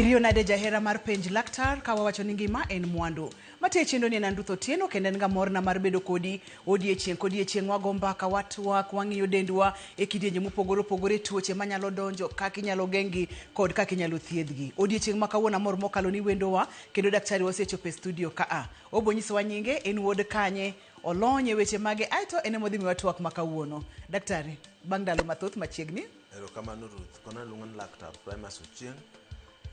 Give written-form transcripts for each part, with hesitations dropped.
Iriyo nade jahera mar penj laktar ka wawacho ni ngima en mwandu. Matiyo e chenro ni en an Ruth Otieno kendo en ga morna mar bedo kodi odiechieng' kodiechieng' wago mbaka watwak wang'iyo dendwa e kidienje mopogore opogore tuoche manyalo donjo kaka inyalo geng'gi kod kaka inyalo thiedhgi. Odiechieng' ma kawuono amor mokalo ni wendowa kendo daktari wasechopo e studio ka a. Obo nyisowa nyinge, en wuod kanye, olony e weche mage aeto en ema odhi miwa twak ma kawuono. Daktari, bang' ndalo mathoth machiegni. Erokamano Ruth. Kona luonga ni Laktar Primus Ochieng.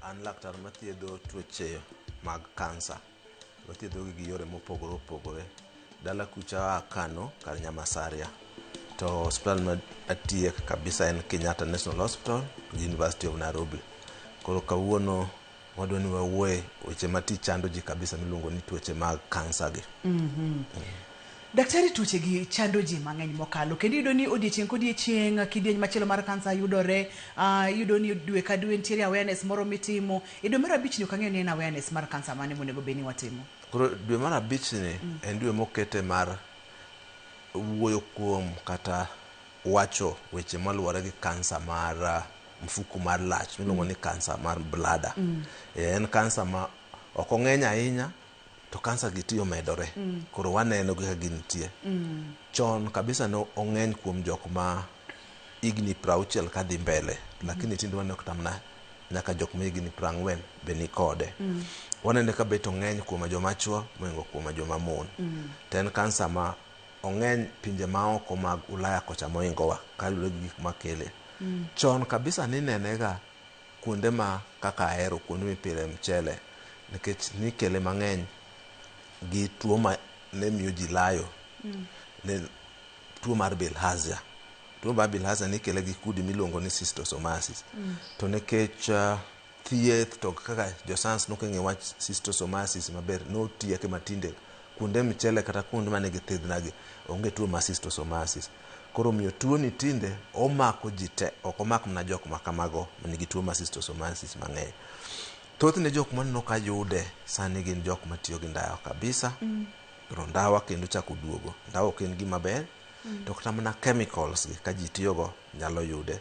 An laktar mathiedho tuoche mag kansa. Wathiedhogi gi yore mopogore opogore. Dala kucha aa Kano kar Nyamasaria. To osiptal ma atiye kabisa en Kenyatta National Hospital gi University of Nairobi. Koro kawuono wadwa ni wawuoye weche ma ti chando ji kabisa miluongo ni tuoche mag kansa gi. Daktari tuoche gi chando ji mang'eny mokalo kendo iyudo ni odiechieng' kodiechieng' kidieny machielo mar kansa yudore iyudo ni dwe ka dwe nitiere awareness moro mitimo e dwe mar abich ni ok ang'eyo ni en awareness mar kansa mane monego bed ni watimo. Koro dwe mar abich ni en dwe mokete mar wuoyo kuom kata wacho weche maluwore gi kansa mar mfuku mar lach miluongo ni kansa mar bladder. En kansa ma ok ong'eny ahinya to kansa gi ti omedore. Koro waneno gi ka gintie. Chon kabisa ne ong'eny kuom jok ma higni 60 kadhi mbele, lakini tinde waneno kata mana nyaka jok ma higni 40 be nikode. Wanene ka bet ong'eny kuom joma chuo mohingo kuom joma mon. To en kansa ma ong'eny pinje maoko mag Ulaya kocha mohingowa kaluwore gi gik makele. Chon kabisa ninenega kuonde ma kaka ahero kuonde mipidhe mchele nikech nikele mang'eny gi tuo ma ne miyo ji layo ne tuo mar bilharzia. Tuo mar bilharzia nikele gi kudi miluongo ni schistosomiasis. To nikech thieth to kaka jo science nokeng'e wach schistosomiasis maber notieke matinde kuonde mchele kata kuonde mane githidhnagi onge tuo mar schistosomiasis. Koro omiyo tuo ni tinde omako ji te, ok omak mana jok ma kamago manigi tuo mar schistosomiasis mang'eny. Thothne jok maneno ka yude sani gin jok matiyo gi ndawa kabisa. Koro ndawa kendo chako duogo. Ndawa ok en gima ber, to kata mana chemicals gi ka ji tiyogo nyalo yude.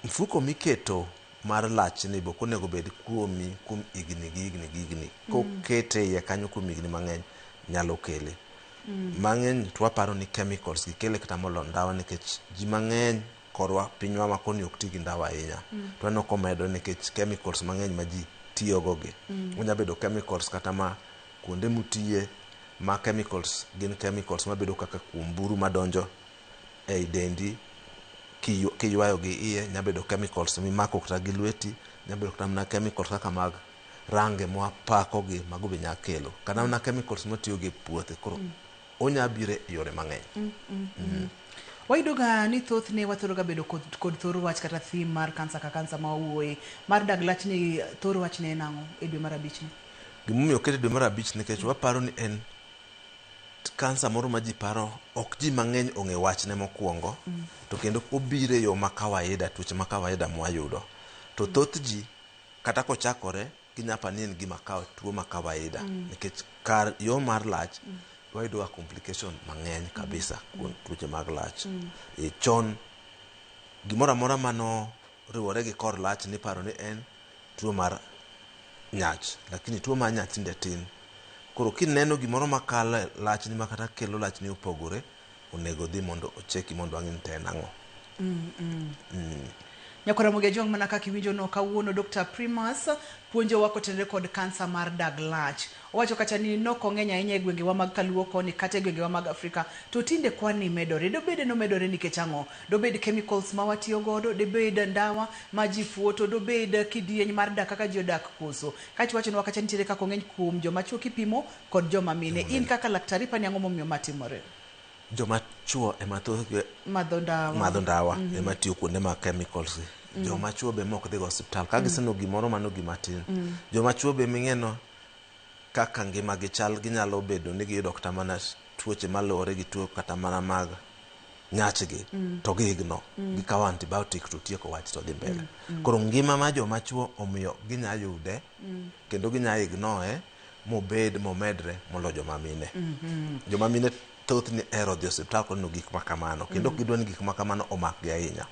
Mfuko miketo mar lachni be ok onego bed kuomi kuom higni gi higni gi higni. Kokete iye kanyo kuom higni mang'eny nyalo kele. Mang'eny to waparo ni chemicals gi kele kata molo ndawa nikech ji mang'eny korwa pinywa ma koni ok ti gi ndawa ahinya. To waneno komedore nikech chemicals mang'eny ma ji tiyogo gi. Onya bedo chemicals kata ma kuonde mutiye ma chemicals gin chemicals mabedo kaka kuom buru madonjo ei dendi kiywayo gi iye nya bedo chemicals mimako kata gi lweti, nya bedo kata mana chemicals kaka mag range mwapako gi mago be nya kelo. Kata mana chemicals mwatiyo go e puothe. Koro onya biro e yore mang'eny. Wayudo ga ni thothne wathoro ga bedo kod, kod thor wach kata theme mar kansa ka kansa ma wawuoye. Mar dag lach ni thor wach ne en ang'o e dwe mar abich ni? Gimomiyo okete dwe mar abich nikech waparo ni en kansa moro ma ji paro ok ji mang'eny ong'e wachne mokwongo to kendo obiro e yo ma kawaida tuoche ma kawaida mwayudo to thoth ji kata kochakore ginya paro ni en gima kaw tuo ma kawaida nikech kar yo mar lach wayudo ga complication mang'eny kabisa kuom tuoche mag lach. E chon gimoro amora mano riwore gi kor lach niparo ni en tuo mar nyach lakini tuo mar nyach tinde tin. Koro kineno gimoro makalo e lachni ma kata kelo lachni opogore, onego dhi mondo ocheki mondo wang'e ni to en ang'o. Nyakwar Ramogi Ajwang' mana kaka iwinjo no kawuono Dr. Primus puonjowa kotenore kod kansa mar dag lach. Owacho kacha ni nok ong'eny ahinya e gwengewa mag Kaluo koni kata e gwengewa mag Afrika to tinde kwan ni medore. Dobed ni omedore nikech ang'o? Dobed chemicals ma watiyo godo, dobed ndawa ma ji fuoto, dobed kidieny mar dak kaka ji odak koso. Kaeto iwachonwa kacha nitiere kaka ong'eny kuom joma chuo kipimo kod joma mine. In kaka laktar ipani ang'o momiyo ma timore? Joma chuo ema thothgi Madho ndawa. madho ndawa ema tiyo kuonde mag chemicals gi. Joma chuo be mok dhiga osiptal ka giseneno gimoro mano gima tin. Joma chuo be ming'eno kaka ngima gi chal ginyalo bedo ni giyudo kata mana tuoche maluwore gi tuo kata mana mag nyachgi to gi ignore. Gikawo antibiotic to tieko wach to dhi mbele. Koro ngima mar joma chuo omiyo ginya yude kendo ginya ignore mobed momedre molo joma mine. Joma mine thothne hero dhi osiptal koneno gik ma kamano kendo ok gidwa ni gik ma kamano omakgi ahinya.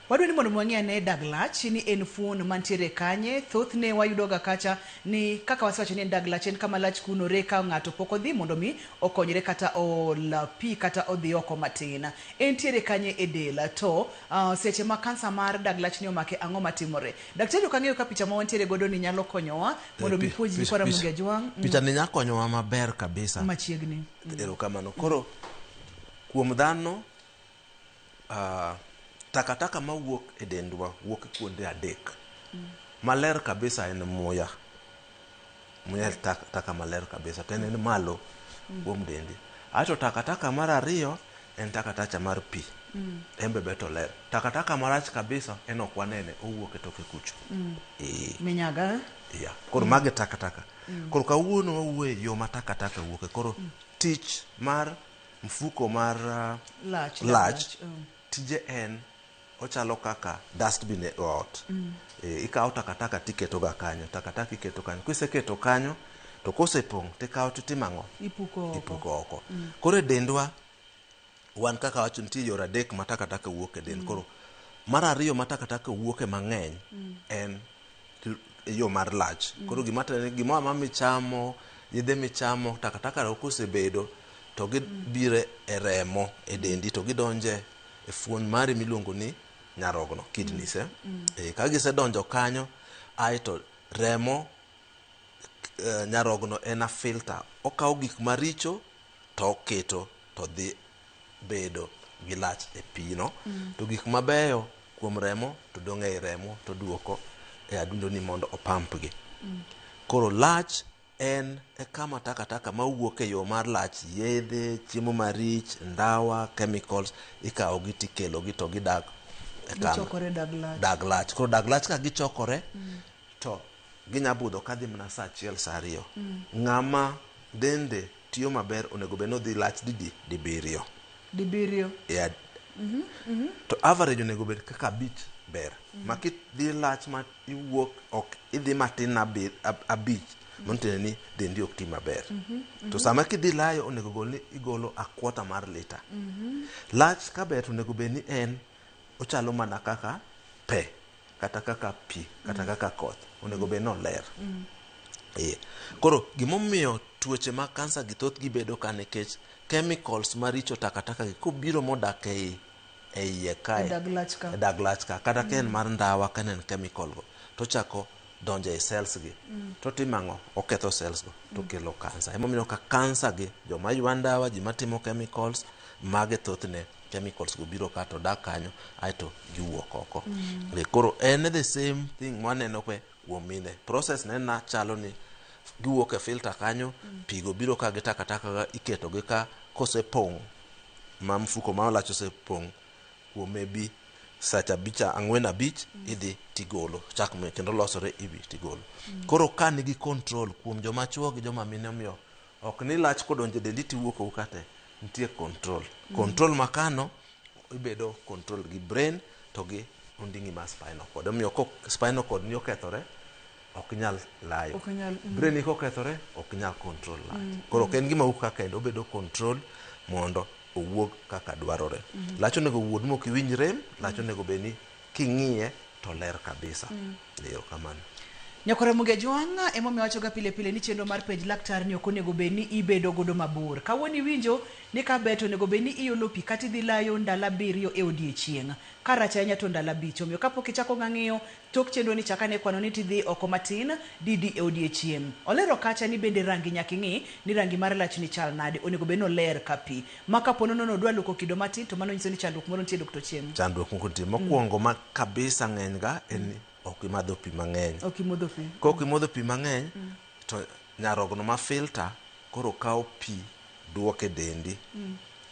Wadwa ni mondo wang'i ane dag lach ni en fuon mantiere kanye. Thothne wayudoga kacha ni kaka wasewacho ni en dag lach en kama lach kunore ka ng'ato pok odhi mondo mi okonyre kata ola pi kata odhi oko matin. Entiere kanye e del to seche ma kansa mar dag lach ni omake ang'o matimore? Daktari ok ang'eyo ka picha ma wantiere godo ni nyalo konyowa mondo mi puonj nyikwa Ramogi Ajwang' Picha ni nyalo konyowa maber kabisa. Machiegni. Erokamano. Koro kuom dhano takataka mawuok e dendwa wuok kuonde adek. Maler kabisa en muya. Muya en taka maler kabisa to en malo kuom dendi. Aeto takataka mar ariyo en takataka mar pi. En be bet oler. Takataka marach kabisa en ok wanene owuok e toke kucho. Minyaga. Yeah. Koro magi takataka. Koro kawuono wawuoyo e yo ma takataka wuoke. Koro tich mar mfuko mar lach tije en ochalo kaka dustbin e ot. Ikawo takataka tiketo ga kanyo, takataka iketo kanyo. Kiseketo kanyo to kosepong' tikawo titimo ang'o? Ipuko oko. Koro e dendwa wan kaka wacho nitie yore adek ma takataka wuok e del. Koro mar ariyo ma takataka wuoke mang'eny en yo mar lach. Koro gima timore gimoro amora michamo, yedhe michamo, takataka kosebedo to gibiro e remo e dendi to gidonje e fuon mari miluongo ni nyarogno, kidneys. Ka gisedonjo kanyo aeto remo nyarogno en a filter. Okawo gik maricho to oketo to dhi bedo gi lach e pino. To gik mabeyo kuom remo to dong' ei remo to duoko e adundo ni mondo opamp gi. Koro lach en e kama takataka mawuok e yo mar lach, yedhe, chiemo marich, ndawa, chemicals, ikawo gi tikelo gi to gidak e kama. Gichokore dag lach. Dag lach. Koro dag lach ka gichokore to ginya budho kadhi mana saa achiel saa ariyo. Ng'ama dende tiyo maber onego bed ni odhi lach didi? Dibiriyo. Dibiriyo. Yeah. To average onego bed kaka abich ber. Ma kidhi lach ma iwuok ok idhi matin abich mano tiende ni dendi ok ti maber. To sama kidhi layo onego gol ni igolo a quarter mar lita. Lach ka ber to onego bed ni en ochalo mana kaka pe kata kaka pi kata kaka koth onego bed ni oler. Koro gimomiyo tuoche mag kansa gi thoth gi bedo ka nikech chemicals maricho takataka gi kobiro modak e iye kae E dag lach ka. e dag lach ka kata ka en mar ndawa ka en chemical go to chako donjo e cells gi to timo ang'o? Oketho cells go to kelo kansa. Emomiyo ka kansa gi joma ywa ndawa, ji matimo chemicals mage thothne chemicals go biro ka to dak kanyo aeto giwuok oko. Koro en the same thing mwaneno kwe kuom mine. Process ne na chalo ni giwuok e filter kanyo, pigo biro ka gi takataka ga iketo gi ka kosepong' ma mfuko ma lach osepong' kuom maybe sacha abich ang'wen abich idhi tigolo chak kendo losore ibi tigolo. Koro ka nigi control kuom joma chuo gi joma mine omiyo ok ni lach kodonjo e dendi tiwuok oko te, nitie control. Control makano ibedo control gi brain to gi onding'i mar spinal cord. Omiyo ko spinal cord ni okethore ok nyal layo. Ok nyal, Brain ni kokethore ok nyal control lach. Koro ok en gima wuok kaka kende, obedo control mondo owuog kaka dwarore. Lach onego wuog mok iwinj rem, lach onego bed ni king'iye to ler kabisa. Erokamano. Nyakore Ramogi Ajwang' emomiyo wachoga pile pile ni chenro mar penj laktar ni ok onego bed ni ibedo godo mabor. Kawuono iwinjo ni ka ber to onego bed ni iolo pi kata idhi layo ndalo abiriyo e odiechieng'. Ka rach ahinya to ndalo abich. Omiyo kapok ichako ng'ang'iyo tok chenro ni chak ane kwano ni tidhi oko matin didi e odiechieng'. Olero kacha ni bende rangi nyaka ing'i ni rangi mar lach ni chal nade. Onego bed ni oler ka pi. Ma kapo nono odwa luoko kido matin to mano nyiso ni chandruok moro nitie Dr. Ochieng'. Chandruok moko nitie. Mokwongo ma kabisa ng'eny ga en ni ok imadho pi mang'eny. Ok imodho pi. Kok imodho pi mang'eny to nyarogno ma filter koro kawo pi duoke dendi.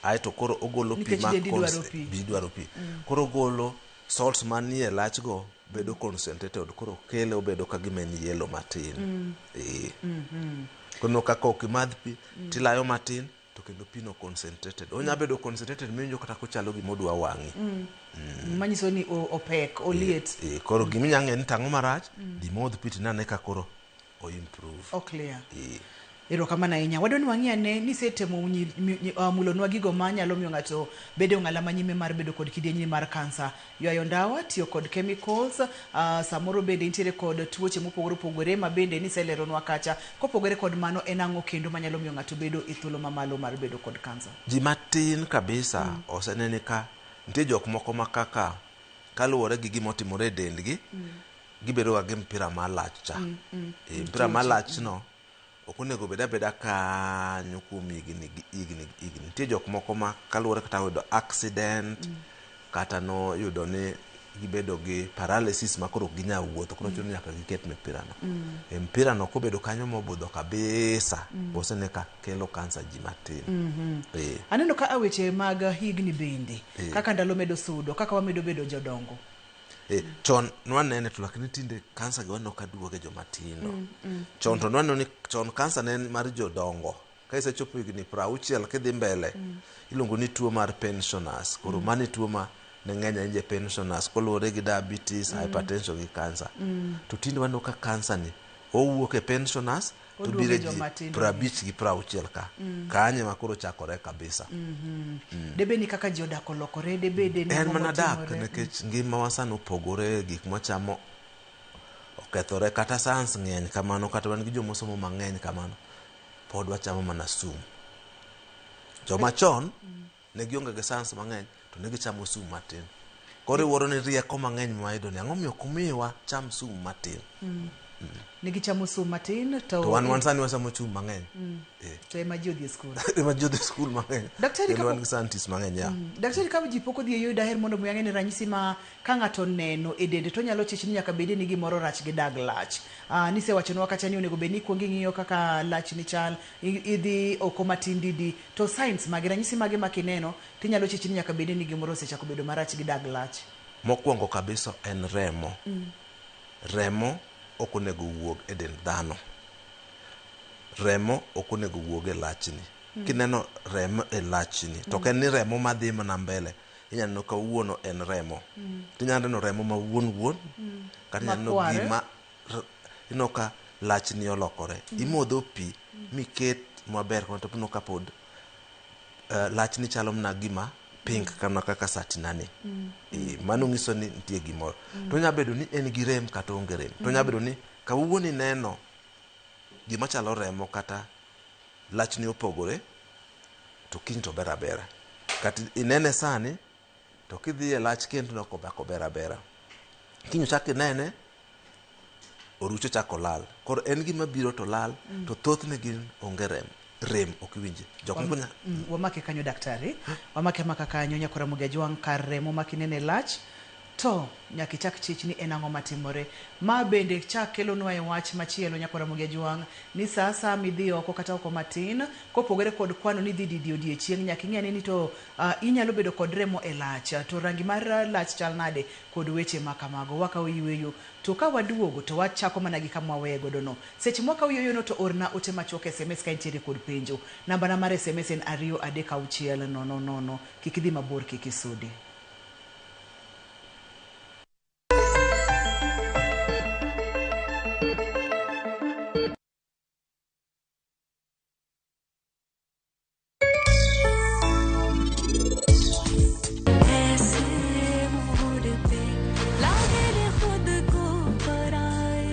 Aeto koro ogolo pi Nikech ma dendi dwaro pi. Dendi dwaro pi. Koro ogolo salts manie lach go bedo concentrated koro kele obedo ka gima en yellow matin. Koro kaka ok imadh pi tilayo matin to kendo pi no concentrated. Onya bedo concentrated miwinjo kata kochalo gima odwa wang'i. Manyiso ni opek, oliet. Koro gima inya ng'e ni tang'o marach, dhi modh pi tinane ka koro o improve. O clear. Erokamano ahinya. Wadwa ni wang'i ane ni isetemo mulonwa gigo ma nyalo miyo ng'ato bedo e ong'ala manyime mar bedo kod kidienyni mar kansa. Ywayo ndawa, tiyo kod chemicals, samoro bende intiere kod tuoche mopogore opogore ma bende niseleronwa kacha. Kopogore kod mano, en ang'o kendo manyalo miyo ng'ato bedo e thuolo mamalo mar bedo kod kansa? Ji matin kabisa osenene ka nitie jok moko ma kaka kaluwore gi gima otimore e dendgi, gibedo ga gi mpira mar lach cha. Mpira mar lach no ok onego bed abeda kanyo kuom higni gi higni gi higni. Nitie jok moko ma kaluwore kata oyudo accident, kata noyudo ni gibedo gi paralysis ma koro ok ginyal wuotho, koro chuno ni nyaka giket mipira no. E mpira no kobedo kanyo mobudho kabisa, osene ka kelo kansa ji matin. Aneno ka weche mag higni bende, kaka ndalo medo sudo, kaka wamedo bedo jodongo. Chon nwanene to lakini tinde kansa gi waneno ka duogo e joma tindo. Chon to nwaneno ni chon kansa ne en mar jodongo. Ka isechopo higni 60 kidhi mbele, iluongo ni tuo mar pensioners. Koro mano e tuo ma ne ng'eny ahinya e pensioners koluwore gi diabetes, hypertension gi kansa. To tinde waneno ka kansa ni owuok e pensioners to Oduogo biro e e ji joma tindo. 50 gi 60 ka. Kanyo ema koro chakore kabisa. Debed ni kaka ji odak olokore, debede ni En ang'o mana dak motimore? nikech ngimawa sani opogore, gik mwachamo okethore, kata science ng'eny kamano, kata wan gi jomosomo mang'eny kamano, pod wachamo mana sum. Joma chon ne gionge gi science mang'eny to ne gichamo sum matin. Koro iwuoro ni rieko mang'eny mwayudo ni ang'o miyo ok umiwa cham sum matin? Ne gichamo sum matin to, To wan sani wachamo sum mang'eny. To ema ji odhi e skul. Ema ji odhi skul mang'eny. Daktari, Kendo wan gi scientists mang'eny ya. Daktari, ka ji pok odhi e yweyo, daher mondo mi ang'e ni ranyisi ma ka ng'ato neno e dende to nyalo chich ni nyaka bede ni gimoro rach gi dag lach. Nisewachonwa kacha ni onego bed ni ikuongo ing'iyo kaka lach ni chal, idhi oko matin didi, to signs mage, ranyisi mage ma kineno tinyalo chich ni nyaka bede ni gimoro osechako bedo marach gi dag lach. Mokwongo kabisa en remo. Remo ok onego wuog e dend dhano. Remo ok onego wuog e lachni. Kineno remo e lachni, to ok en ni remo madhi mana mbele. Inyalo neno kawuono en remo. Tinyalo neno remo ma wuon wuon, kata inyalo neno Makwar. gima ineno ka lachni olokore. Imodho pi miket maber to ineno ka pod lachni chalo mana gima pink kama kaka satinani. Mano nyiso ni nitie gimoro. To nyalo bedo ni en gi rem kata onge rem. To nyalo bedo ni kawuono ineno gima chalo remo kata lachni opogore, to kiny to ber abera. Kata inene sani, to kidhi e lach kendo ineno kober abera. Kiny ochak inene, orucho chako lal. Koro en gima biro to lal, to thothne gin onge rem. Rem ok iwinji. Jok moko Wamake kanyo daktari, wamake amaka kanyo nyakora Ramogi Ajwang' kar remo ma kinene lach to nyaka ichak chich ni en ang'o matimore. Ma bende chak kelonwa e wach machielo nyakora Ramogi Ajwang' ni sa asaya midhi oko kata oko matin kopogore kod kwano ni idhi didi odiechieng' nyaka ing'e ni to inyalo bedo kod remo e lach to rangi mar lach chal nade kod weche ma kamago. Wakawo yueyo to ka waduogo to wachako mana gi kama waweye godo no. Seche mwakawo yueyo no to orna ote machuok SMS ka intiere kod penjo. Nambana mar SMS en 2 3 6 0 0. Kik idhi mabor, kik isudi. ऐसे मोड़ पे लागे ले खुद को पराए।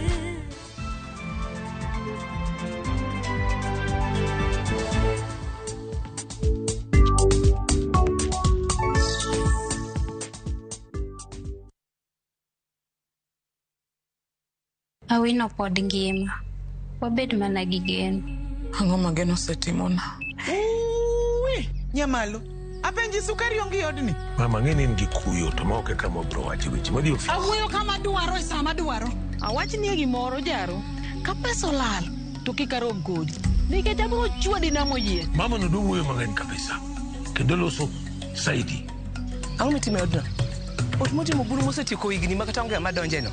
Awino pod ngima. Wabed mana gi geno. Ang'o ma geno osetimona? Uwi, nyamalo. Apenji sukari onge e odni. Mama ng'e ni in gi kuyo to ma ok e kama wabiro wache weche madhi ofis. Awuoyo kama dwaro e sama dwaro. Awachnie gimoro jaro. Ka pesa olal to kik arom kodi. Nikech abiro chwadi namoyie. Mama no dwa wuoyo mang'eny kabisa. Kendo loso saidi. Ang'o mitimo e odno? Ot motimo buru mosetieko higni ma kata onge ng'ama donje no.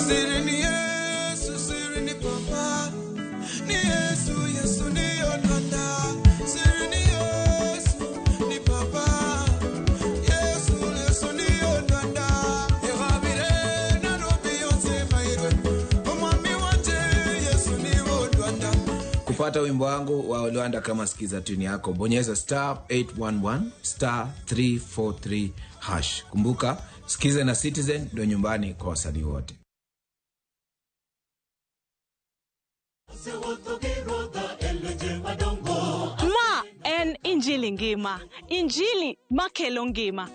Siri ni Yesu, siri ni Papa, ni Yesu, Yesu ni Olanda. Siri ni Yesu, ni Papa, Yesu Kupata wimbo wangu wa Luanda kama sikiza tuni yako, bonyeza star 811 star 343 hash. Kumbuka, Sikiza na Citizen ndio nyumbani kwa wasanii wote. Ma en injili ngima, injili makelo ngima.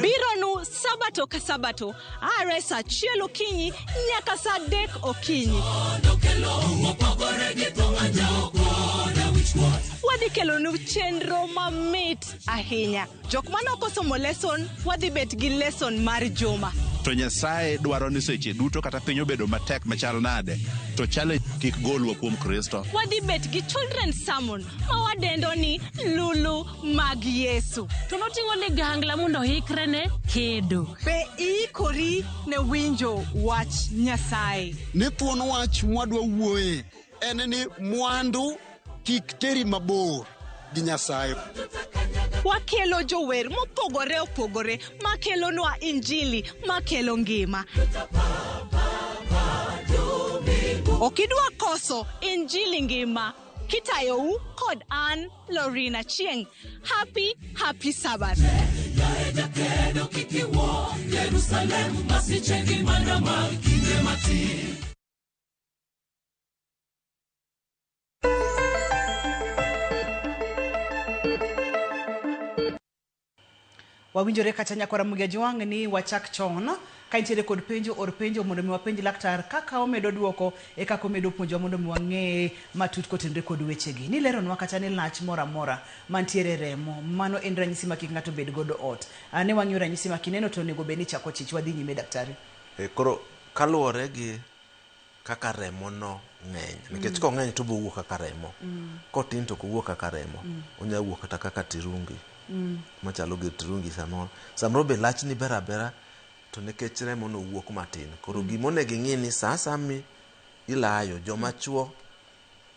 Bironu sabato ka sabato, are saa achiel okinyi nyaka saa 3 okinyi. Wadhi kelonu chenro mamit ahinya. Jok mane ok osomo lesson, wadhi bet gi lesson mar juma. To Nyasaye dwaro ni seche duto kata piny obedo matek machal nade, to challenge kik golwa kuom Kristo. Wadhi bet gi children's sermon ma wadendo ni Lulu mag Yesu. To noting'o ligangla mondo oikre ne kedo. Be iikori ne winjo wach Nyasaye? Ni thuon wach mwadwa wuoye en ni mwandu kik teri mabor gi Nyasaye. Wakelo jower mopogore opogore makelonwa injili makelo ngima. Okidwa koso injili ngima. Kitayou kod an Lorina Chieng. Happy, happy Sabbath. Wawinjore kata nyakwara Mugia Jwang' ni wachak chon ka intiere kod penjo or penjo mondo mi wapenj laktar kaka omedo duoko e kaka omedo puonjwa mondo mi wang'e matut kotenore kod wechegi. Nileronwa kata ni lach moro amora mantiere remo, mano en ranyisi ma kik ng'ato bed godo ot. Ne wang'iyo ranyisi ma kineno to onego bed ni chako chich. Wadhi nyime daktari. Koro kaluwore gi kaka remo no ng'eny, nikech kong'eny to obowuok kaka remo, kotin to ok owuok kaka remo, onyalo wuok kata kaka tirungi. Machalo gi tirungi samoro. Samoro be lachni ber abera to nikech remo no wuok matin. Koro gima onego ing'i ni sa asaya mi ilayo, joma chuo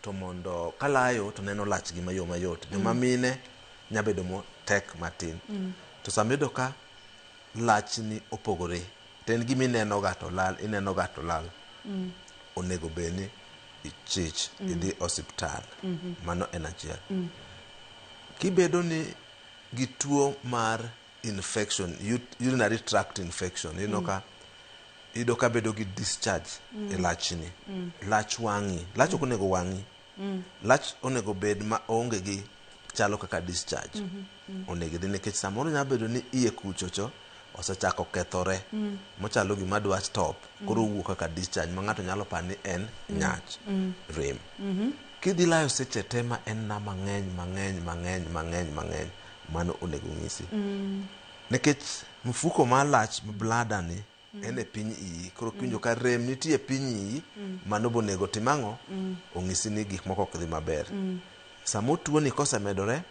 to mondo kalayo to neno lachgi mayom mayot. Joma mine nya bedo motek matin. To sama iyudo ka lachni opogore, to en gima ineno ga to lal, ineno ga to lal. Onego bed ni ichich, idhi osiptal. Mano en achiel. Kibedo ni gi tuo mar infection, urinary tract infection, ineno ka iyudo ka bedo gi discharge e lachni. Lach wang'i, lach ok onego wang'i. Lach onego bed ma onge gi chalo kaka discharge. Onego idhi nikech samoro nyalo bedo ni iye kuchocho osechako kethore mochalo gima dwa stop, koro owuok kaka discharge ma ng'ato nyalo paro ni en nyach rem. Kidhi layo seche te ma en na mang'eny mang'eny mang'eny mang'eny mang'eny, mano onego ng'isi. Nikech mfuko mar lach bladder ni en e piny iyi, koro kiwinjo ka rem nitie e piny iyi, mano bonego tim ang'o? Ong'isi ni gik moko ok dhi maber. Samo tuo ni kosemedore,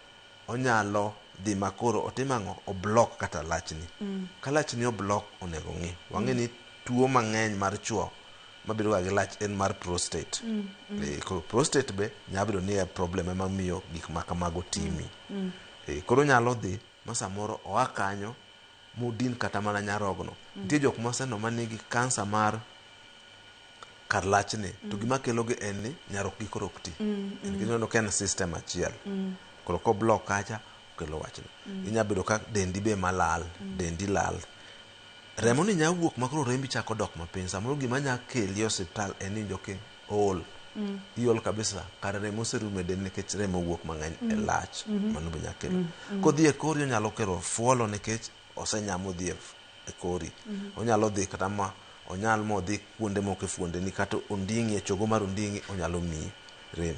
onyalo dhi makoro otim ang'o? Oblok kata lachni. Ka lachni oblok, onego ng'i. Wang'e ni tuo mang'eny mar chuo mabedo ga gi lach en mar prostate. Koro prostate be nyalo bedo ni e problem ema miyo gik ma kamago timi. Koro nyalo dhi ma samoro oa kanyo modin kata mana nyarogno. Nitie jok moseneno manigi kansa mar kar lachni, to gima kelo gi en ni nyarokgi koro ok ti. Nikech ineno ka en system achiel. Koro koblok kacha okelo wachno. Inya bedo ka dendi be malal, dendi lal. Remo ni nya wuok ma koro rembi chako dok mapiny. Samoro gima nya keli e osiptal en ni iwinjo ki ool. Iol kabisa, kare remo oserumo e dendi nikech remo wuok mang'eny e lach. Mano be nya kelo. Kodhi e kori onyalo kelo fuolo nikech osenyamo dhi e kori. Onyalo dhi kata ma onyal modhi kuonde moko e fuondeni kata onding'i e chogo mar onding'i onyalo miyi rem.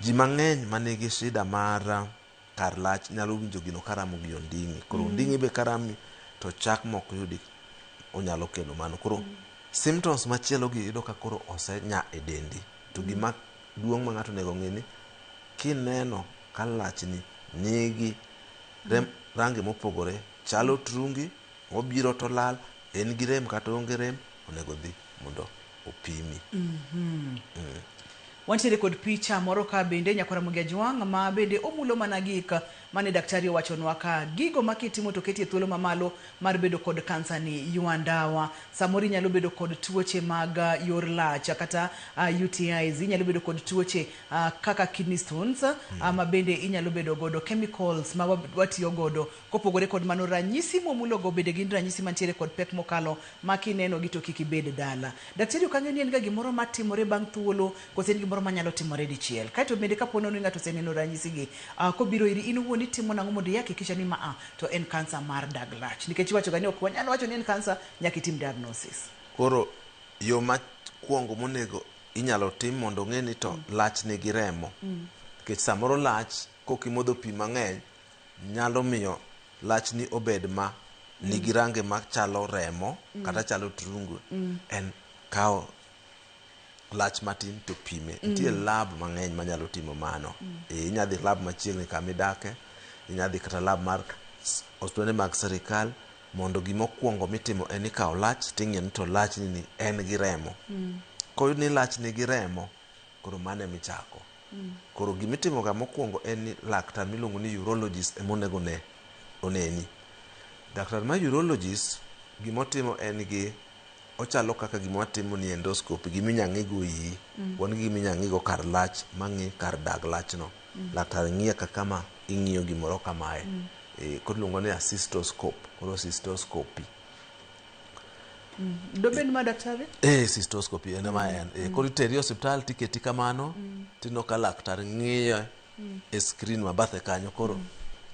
Ji mang'eny manigi shida mar kar lach nyalo winjo gino karamo gi onding'i. Koro onding'i be karami to chak mok yudi onyalo kelo mano. Koro symptoms machielo gi iyudo ka koro osenya e dendi. To gima duong' ma ng'ato onego ng'e ni kineno ka lachni nigi rangi mopogore, chalo trungi, obiro to lal, en gi rem kata oonge rem, onego dhi mondo opimi. Wantiere kod picha moro ka bende nyakwar Ramogi Ajwang' ma bende omulo mana gik mane daktari owachonwa ka gigo ma kitimo to keti e thuolo mamalo mar bedo kod kansa ni ywa ndawa. Samoro inyalo bedo kod tuoche mag yor lach kata UTIs, inyalo bedo kod tuoche kaka kidney stones ma bende inyalo bedo godo chemicals ma watiyo godo. Kopogore kod mano, ranyisi momulogo bende gin ranyisi mantiere kod pek mokalo ma kineno gi to kik ibed dala. Daktari ok ang'eyo ni en ga gimoro matimore bang' thuolo kose en gimoro manyalo timore dichiel. Kaeto bende kapo ni ng'ato oseneno ranyisi gi, kobiro iri in owuon itimo nang'o mondo ihakikisha ni maa to en kansa mar dag lach? Nikech iwacho ga ni ok wanyal wacho ni en kansa nyaka itim diagnosis. Koro yo makwongo monego inyalo tim mondo ong'e ni to lach nigi remo. Nikech samoro lach kok imodho pi mang'eny nyalo miyo lachni obed ma nigi range machalo remo kata chalo trungu. En kawo lach matin to pime. Nitie lab mang'eny manyalo timo mano. Inya dhi lab machiegni kama idake, inya dhi kata lab mar osiptende mag sirikal mondo gimokwongo mitimo en ikawo lach ting'iyo ni to lachni ni en gi remo. Koyud ni lach nigi remo, koro mano emichako. Koro gimitimo ga mokwongo en ni laktar miluongo ni urologist emonego ne oneni. Laktar ma urologist gimotimo en gi ochalo kaka gima watimo ni endoscopy, giminya ng'igo iyi. Wan gi giminya ng'igo kar lach mang'i kar dag lachno. Laktar ng'iye kaka ma ing'iyo gimoro kamae. Koro iluongo ni a cystoscope, koro cystoscopy. Dobed ma daktari? Cystoscopy en ema en. Koro iteri e osiptal tiketi kamano, tineno ka laktar ng'iyo e screen ma bathe kanyo. Koro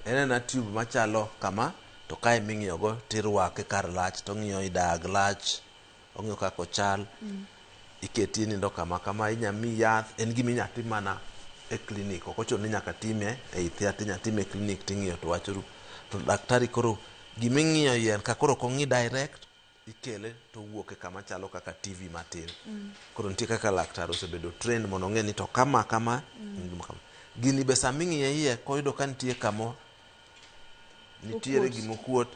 en ena tube machalo kama, to kae ming'iyo go tirwake kar lach tong'iyo i dag lach, ong'iyo kaka ochal. Iketi inindo kama kama, inya miyi yath, en gima inya tim mana e clinic. Ok ochuno ni nyaka time ei theatre, inya time e clinic ting'iyo to wach orumo. To daktari koro giming'iyo iye en ka koro ok ong'i direct, ikele to owuok e kama chalo kaka TV matin. Koro nitie kaka laktar osebedo trained mondo ong'e ni to kama kama, en gima kama. Gini be sama ing'iye iye koyudo ka nitie kamo nitiere Okuot. gimokuot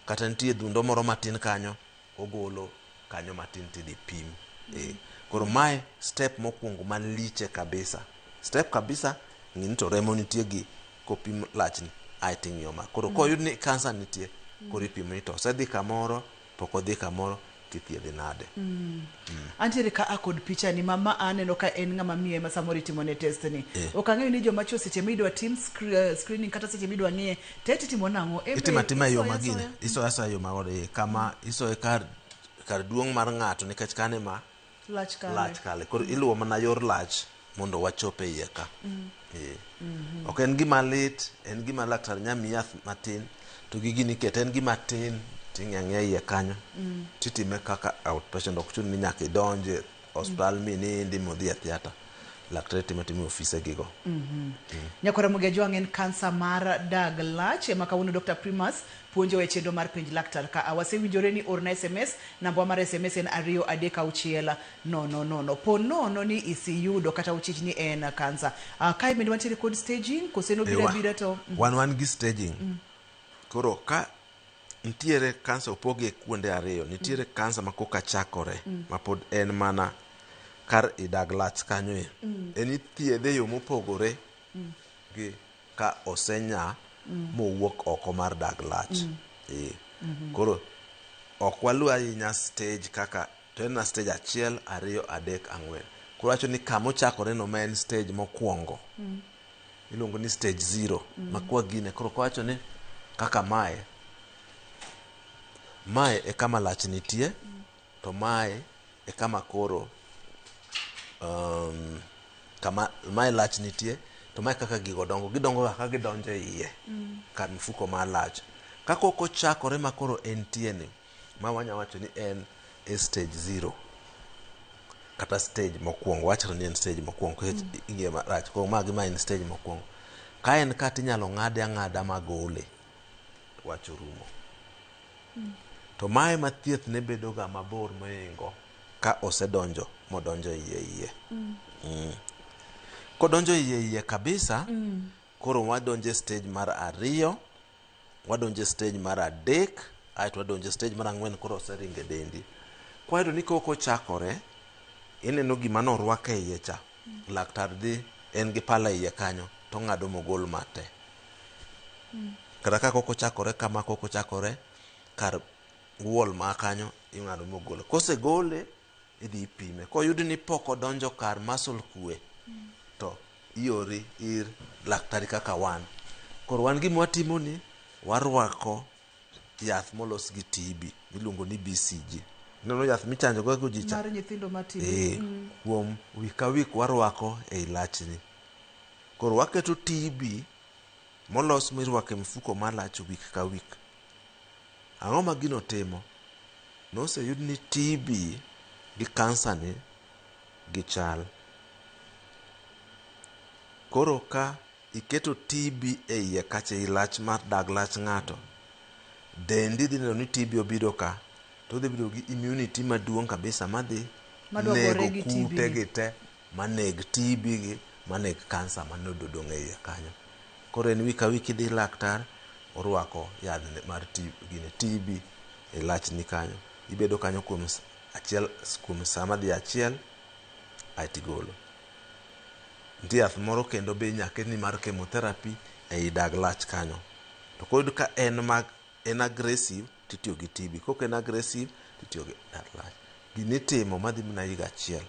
kata nitie dhundo moro matin kanyo, ogolo kanyo matin tidhi pim. Koro mae step mokwongo maliche kabisa. Step kabisa ng'i ni to remo nitie gi kopim lachni aeto ing'iyo ma. Koro koyud ni kansa nitie, koro ipimo ni to osedhi kamoro, pok odhi kamoro, tithiedhe nade. Antiere ka a kod picha ni mama aneno ka en ng'ama miyo ema samoro itimone test ni. Ok ang'eyo ni joma chuo seche midwa tim screening kata seche midwa ng'iye, test itimo nang'o? En be Itimo atima e yo isoyo magine. asoya? Isoyo asoya e yo ma kama isoye kar duong' mar ng'ato nikech kanyo ema Lach kale. lach kale. Koro iluwo mana yor lach mondo wachop e iye ka. Ok en gima lit, en gima laktar nya miyi yath matin to gi gini ikete en gima tin ting'iyo ang'iya iye kanyo titime kaka outpatient ok chun ni nyaka idonje osiptal minindi modhi e theatre. Laktar timo atima e ofise gigo. Nyakwar Ramogi Ajwang' en kansa mar dag lach ema kawuono Dr. Primus puonjowa e chenro mar penj laktar ka wasewinjore ni orna SMS, namba mar SMS en 2 3 6 0 0. Po nono ni isiyudo kata uchich ni en kansa. Kae bende wantiere kod staging kose nobiro abira to Wan gi staging. Koro ka nitiere kansa opoge kuonde ariyo, nitiere kansa ma koka chakore ma pod en mana kar idag lach kanyo e. En ithiedhe e yo mopogore gi ka osenya mowuok oko mar dag lach. Koro ok walu ahinya stage kaka to en na stage 1, 2, 3, 4. Koro wacho ni kama ochakore no ma en stage mokwongo. Iluongo ni stage 0. Ma kwa gine koro kwacho ni kaka mae e kama lach nitie to mae e kama koro kama mae lach nitie to mae kaka gigo dongo gidongo kaka gidonjo e iye kar mfuko mar lach. Ka kok ochakore ma koro entie ni ma wanya wacho ni en e stage 0 kata stage mokwongo, wachre ni en stage mokwongo nikech ing'iye marach. Koro magi ma en stage mokwongo. Ka en ka tinyalo ng'ade ang'ada magole, wach orumo. To mae ma thieth ne bedo ga mabor mohingo ka osedonjo modonjo iye iye. Kodonjo iye iye kabisa, koro wadonjo e stage mar 2, wadonjo e stage mar 3, aeto wadonjo e stage mar 4 koro oseringo e dendi. Kwayudo ni kok ochakore, ineno gima norwak e iye cha. Laktar dhi en gi pala iye kanyo to ong'ado mogol mate. Kata ka kok ochakore kama kok ochakore kar wall ma kanyo ing'ado mogole. Kosegole idhi ipime. Koyud ni pok odonjo kar muscle kwe to iori ir laktari kaka wan. Koro wan gima watimo ni warwako yath molos gi TB miluongo ni BCG. Ineno yath michanjo go ji cha. Mar nyithindo ma TB. Eh, kuom wik ka wik warwako ei lachni. Koro waketo TB molos mirwako e mfuko mar lach wik ka wik. Ang'o ma gino timo? Noseyud ni TB gi kansa ni gichal. Koro ka iketo TB e iye kacha ei lach mar dag lach ng'ato, dendi dhi neno ni TB obiro ka, to odhi bedo gi immunity maduong' kabisa madhi Madwa gore nego gi TB kute ni. gi te maneg TB gi maneg kansa manodong' e iye kanyo. Koro en wik ka wik idhi laktar, orwako yath mar TB, gine TB e lachni kanyo. Ibedo kanyo kuom achiel kuom saa madhi achiel aeto igolo. Nitie yath moro kendo be inya ketni mar chemotherapy ei dag lach kanyo. To koyud ka en mag en aggressive titiyo gi TB. Kok en aggressive titiyo gi dag lach. Gini itimo madhi mana higa achiel.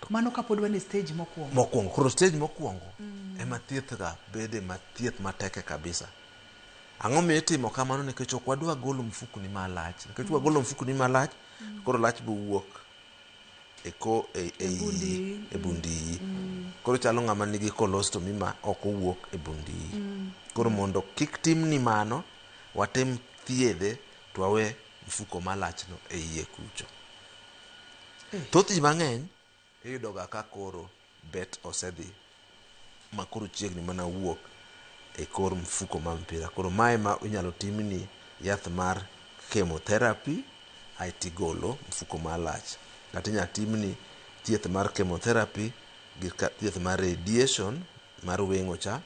Mano kapod wan e stage mokwongo. Mokwongo. Koro stage mokwongo ema thieth ga bede ma thieth mateke kabisa. Ang'o miyo itimo kamano? Nikech ok wadwa golo mfukni malach. Nikech wagolo mfukni malach, koro lach bowuok e ko e e bund iyi, iyi. e bund iyi. Koro chalo ng'ama nigi colostomy ma ok owuok e bund iyi. Koro mondo kik timni mano, watem thiedhe to wawe mfuko malachno e iye kucho. Thoth ji mang'eny iyudo ga ka koro bet osedhi ma koro chiegni mana wuok e kor mfuko mar mpira. Koro mae ma inyalo timni yath mar chemotherapy aeto igolo mfuko malach. Kata inyalo timni thieth mar chemotherapy gi thieth mar radiation mar weng'o cha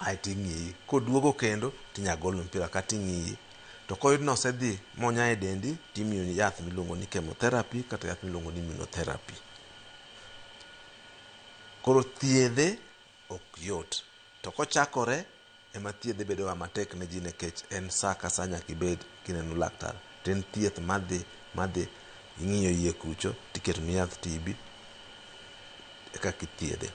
aeto ing'iyi. Koduogo kendo tinya gol mpira kata ing'iyi. To koyud ni osedhi monya e dendi timiyi yath miluongo ni chemotherapy kata yath miluongo ni immunotherapy. Koro thiedhe ok yot. To kochakore ema thiedhe bedo ga matek ne ji nikech en saa ka saa nyaka ibed kineno laktar. To en thieth madhi madhi ing'iyo iye kucho tiketoni yath TB eka kithiedhe.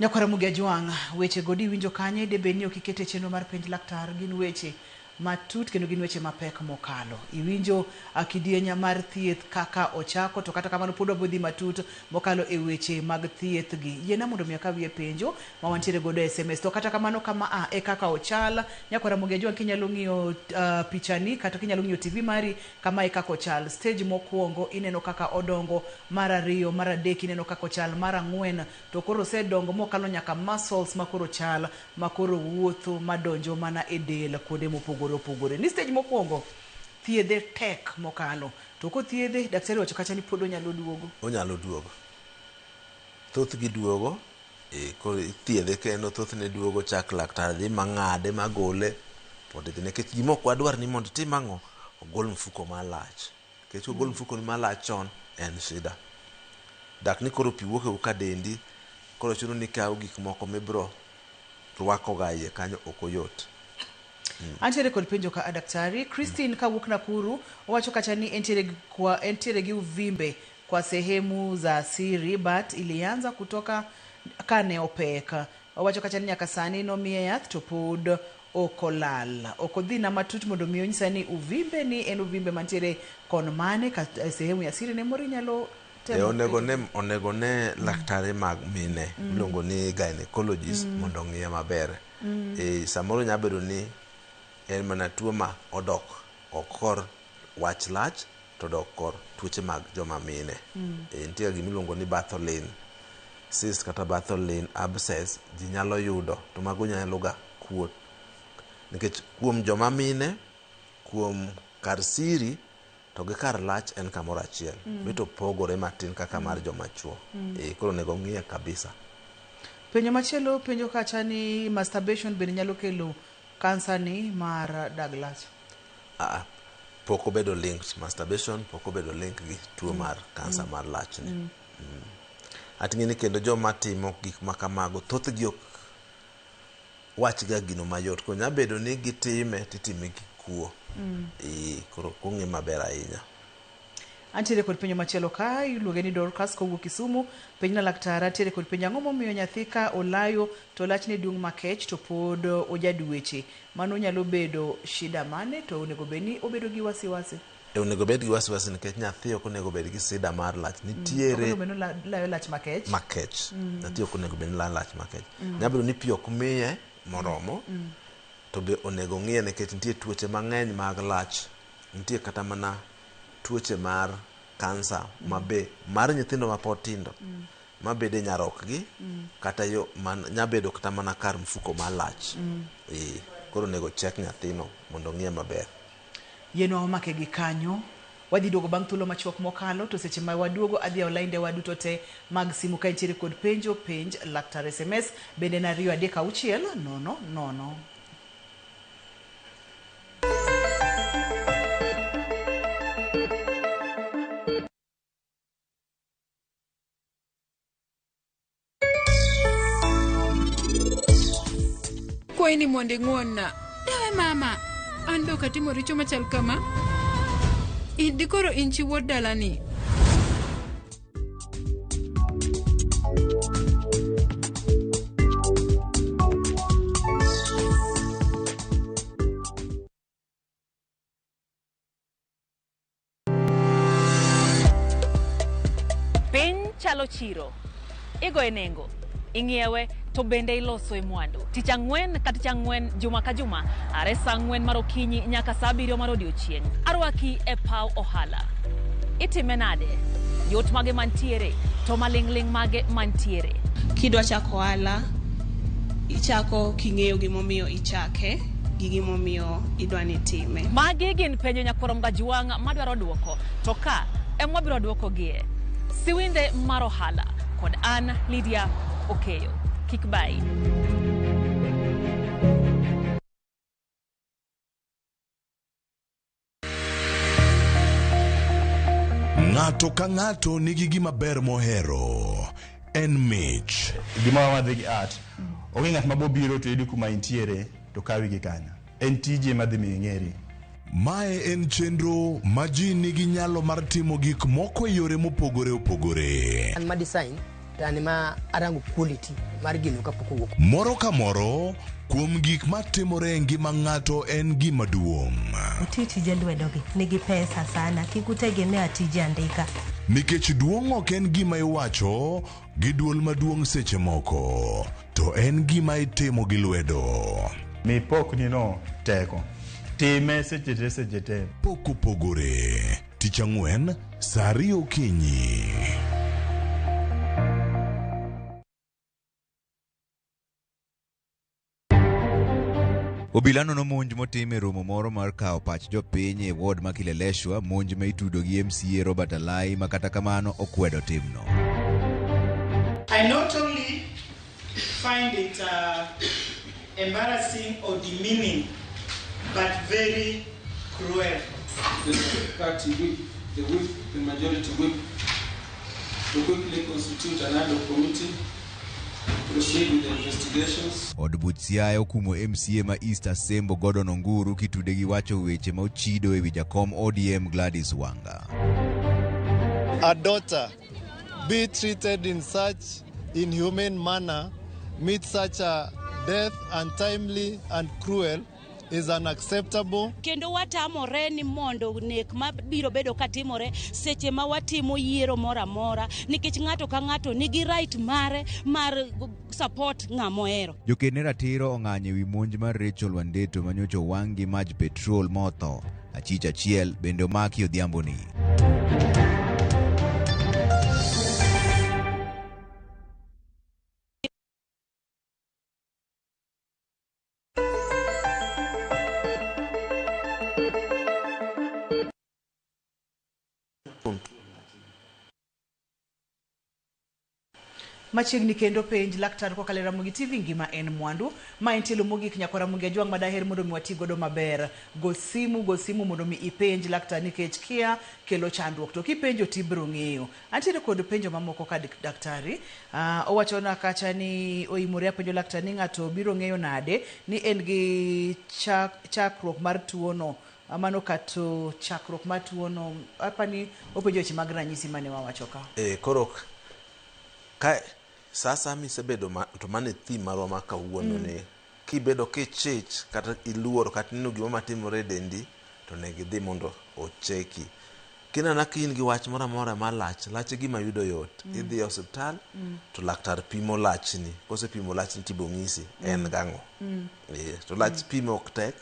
Nyakwara Mugia Jwang', weche go diwinjo kanye debed ni ok ikete chenro mar penj laktar gin weche matut kendo gin weche mapek mokalo. Iwinjo kidieny mar thieth kaka ochako to kata kamano pod wabiro dhi matut mokalo e weche mag thieth gi. Yiena mondo mi akawie penjo ma wantiere godo e SMS to kata kamano kama a e kaka ochal. Nyakwara Mugia Jwang' kinyalo ng'iyo pichani kata kinyalo ng'iyo TV mari kama e kaka ochal. Stage mokwongo ineno kaka odongo, mar ariyo, mar adek ineno kaka ochal, mar ang'wen to koro osedongo mokalo nyaka muscles makoro chal makoro wuotho madonjo mana e del kuonde mopogore opogore. Ni stage mokwongo thiedhe tek mokalo to kothiedhe daktari wacho kacha ni pod onyalo duogo. Onyalo duogo. Thothgi duogo, koro ithiedhe kendo thothne duogo chak laktar dhi mang'ade magole pod idhi nikech gima ok wadwar ni mondo itim ang'o ogol mfuko malach. Nikech kogol mfuko ni malach chon en shida. Dak ni koro pi wuok e ka dendi koro chuno ni ikawo gik moko mibro rwako ga iye kanyo ok oyot. Antiere kod penjo ka daktari Christine kawuok Nakuru owacho kacha ni entiere gi uvimbe kwa sehemu za siri but ilianza kutoka kane opek. Owacho kacha ni nyaka sani nomiye yath to pod ok olal. Ok odhi na matut mondo mi onyisa ni uvimbe ni en uvimbe mantiere kon mane ka sehemu ya siri ne moro inyalo temo Onego ne laktare mag mine miluongo ni gynecologist mondo ong'iye maber. Samoro nyalo bedo ni en mana tuo ma odok ok kor wach lach to odok kor tuoche mag joma mine. Nitie gima iluongo ni Bartholin cyst kata Bartholin abscess ji nyalo yudo to mago nyalo ga kuot nikech kuom joma mine kuom kar siri to gi kar lach en kamoro achiel. Bet opogore matin kaka mar joma chuo. Koro onego ng'iye kabisa. Penjo machielo penjo kacha ni masturbation bende nyalo kelo kansa ni mar dag lach. Pok obedo linked, masturbation pok obedo link gi tuo mar kansa mar lachni. Ating'e ni kendo joma timo gik ma kamago thothgi ok wachga gino mayot. Koro nyalo bedo ni gitime titime gi kuo. Koro ok ong'e maber ahinya. Antiere kod penjo machielo ka iluonge ni Dorcas kowuok Kisumu. Penjna laktar, antiere kod penjo ang'o momiyo nyathi ka olayo to lachne duong' makech to pod ojadweche. Mano nyalo bedo shida mane to onego bed ni obedo gi wasiwasi? Onego bed gi wasiwasi nikech nyathi ok onego bed gi sida mar lach. Nitiere Ok onego bed ni olayo lach makech. Makech. Nyathi ok onego bed ni layo lach makech. Nyalo bedo ni pi ok miye moromo. To be onego ng'iye nikech nitie tuoche mang'eny mag lach. Nitie kata mana tuoche mar kansa ma be mar nyithindo mapod tindo mabede nyarokgi kata yo man, nyabedo kata mana kar mfuko mar lach. Koro onego check nyathino mondo ong'iye maber. Yienwa wamake gi kanyo. Wadhi duogo bang' thuolo machuok mokalo to seche ma waduogo adhi yawo lainde wa duto te mag simu ka intiere kod penjo penj laktar SMS bende en 2 3 6 0 0. Kwayi ni mondo ing'won-na. Dawe mama, an be ok atimo richo machal kama. In dikoro in chi wuod dalani. Piny chalo chiro. Igoye nengo, ing'iewe to bende iloso e mwandu. Tich ang'wen ka tich ang'wen, juma ka juma, are saa 4 mar okinyi nyaka saa 7 mar odiochieng'. Arwaki e paw ohala. Itime nade? Yot mage mantiere, to maling'ling' mage mantiere. Kidwa chako ohala, ichako king'eyo gimomiyo ichake gi gimomiyo idwa ni itime. Magi gin penjo nyakwar Mgajwang' madwaro duoko, to ka ema wabiro duokogie. Siwinde mar ohala kod an Lydia Okeyo. Kik bai. Ng'ato ka ng'ato nigi gima ber mohero. En mich. Gima wadhi gi art. Onge ng'at ma bobiro to yudi kuma intiere to kawi gi kanyo. En tiji ema dhi miyo ing'eri. Mae en chenro ma ji nigi nyalo mar timo gik moko e yore mopogore opogore. An ma design to an ma arango quality mar gino kapok owuok. Moro ka moro kuom gik matimore e ngima ng'ato en gima duong'. Uti tije lwedogi nigi pesa sana, kik utegemea tije andika. Nikech duong' ok en gima iwacho gi duol maduong' seche moko, to en gima itimo gi lwedo. Mi pokni no teko. Time seche te seche te. Pok opogore. Tich ang'wen, saa 2 okinyi. Obila nono monj motim e romo moro mar kawo pach jopiny e ward ma Kileleshwa, monj ma itudo gi MCA Robert Alai ma kata kamano okwedo timno. I not only find it embarrassing or demeaning, but very cruel. The party whip, the whip, the majority whip, to quickly constitute an ad hoc committee, proceed with the investigations. Od buch Siaya okumo MCA ma East Asembo Gordon Onguru kitude gi wacho weche ma ochido ewi jakom ODM Gladys Wanga. A daughter be treated in such inhumane manner, meet such a death untimely and cruel is unacceptable. Kendo watamore ni mondo nek mabiro bedo katimore seche ma watimo yiero moro amora, nikech ng'ato ka ng'ato nigi right mare mar support ng'ama ohero. Joked ne ratiro ong'anyo ewi monj mar Rachel Wandeto manyocha owang' gi maj petrol motho. Achich achiel bende omaki odhiamboni. Machiegni kendo penj laktar kokalo e Ramogi TV ngima en mwandu. Ma en tielo mogik nyakwa Ramogi Ajwang' madaher mondo mi wati godo maber. Go simu, go simu mondo mi ipenj laktar nikech kia kelo chandruok to kipenjo tibiro ng'eyo. Antiere kod penjo mamoko ka daktari. Owachona kacha ni oimore apenjo laktar ni ng'ato biro ng'eyo nade ni en gi chakruok mar tuono. Mano kato chakruok mar tuono apani openjo weche mag ranyisi mane wawacho ka. Koro ka sasa misebedo to mano e theme marwa ma kawuono ni kibedo kichich kata iluoro kata ineno gima matimore e dendi to onego idhi mondo ocheki. Kineno ka in gi wach moro amora mar lach, lach e gima yudo yot. Idhi e osiptal to laktar pimo lachni, kosepimo lachni tibo ng'isi en gang'o. To lach pimo ok tek.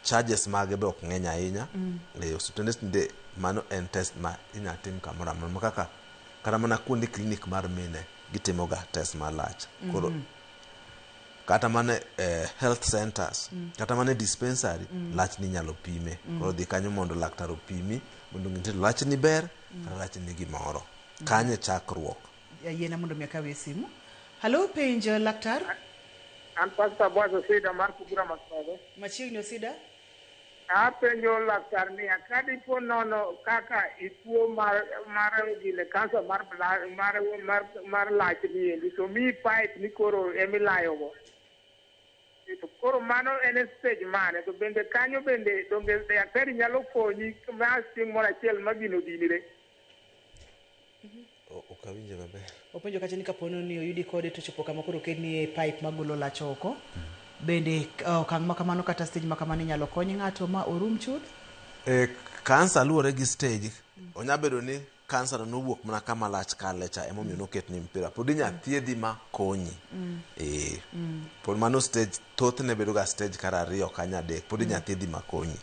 Charges mage be ok ng'eny ahinya. Osiptende tinde mano en test ma inyalo tim kamoro amora ma kaka kata mana kuonde klinik mar mine gitimo ga test mar lach. Koro kata mana health centers, kata mana e dispensary, lach ni inyalo pime. Koro dhi kanyo mondo laktar opimi mondo ong'e ni lach ni ber kata lach ni gimoro. Kanyo e chakruok. Yiena mondo mi akawie simu. Halo, penj laktar. An Pastor Boaz Osida mar Kugura Masogo. Machiegni Osida. Apenjo laktar niya, ka dipo nono kaka ituo mar gine kansa mar lach ni endi to miyi pipe ni koro emilayogo. To koro mano en e stage mane to bende kanyo bende donge daktari nyalo konyi ma chieng' moro achiel ma gino dinre. Ok awinje maber. Openjo kacha ni kapo ni oyudi kode to chopo kama koro oketni e pipe magolo lach oko. Bende okang' ma kamano kata stage ma kamano inyalo kony ng'ato ma orum chuth? Kansa luwore gi stage. Onya bedo ni kansa no nowuok mana kama lach kale cha emomiyo noketni mpira. Pod inya thiedhi ma konyi. Pod mano stage thothne bedo ga stage kar 2 kanya 3. Pod inya thiedhi ma konyi.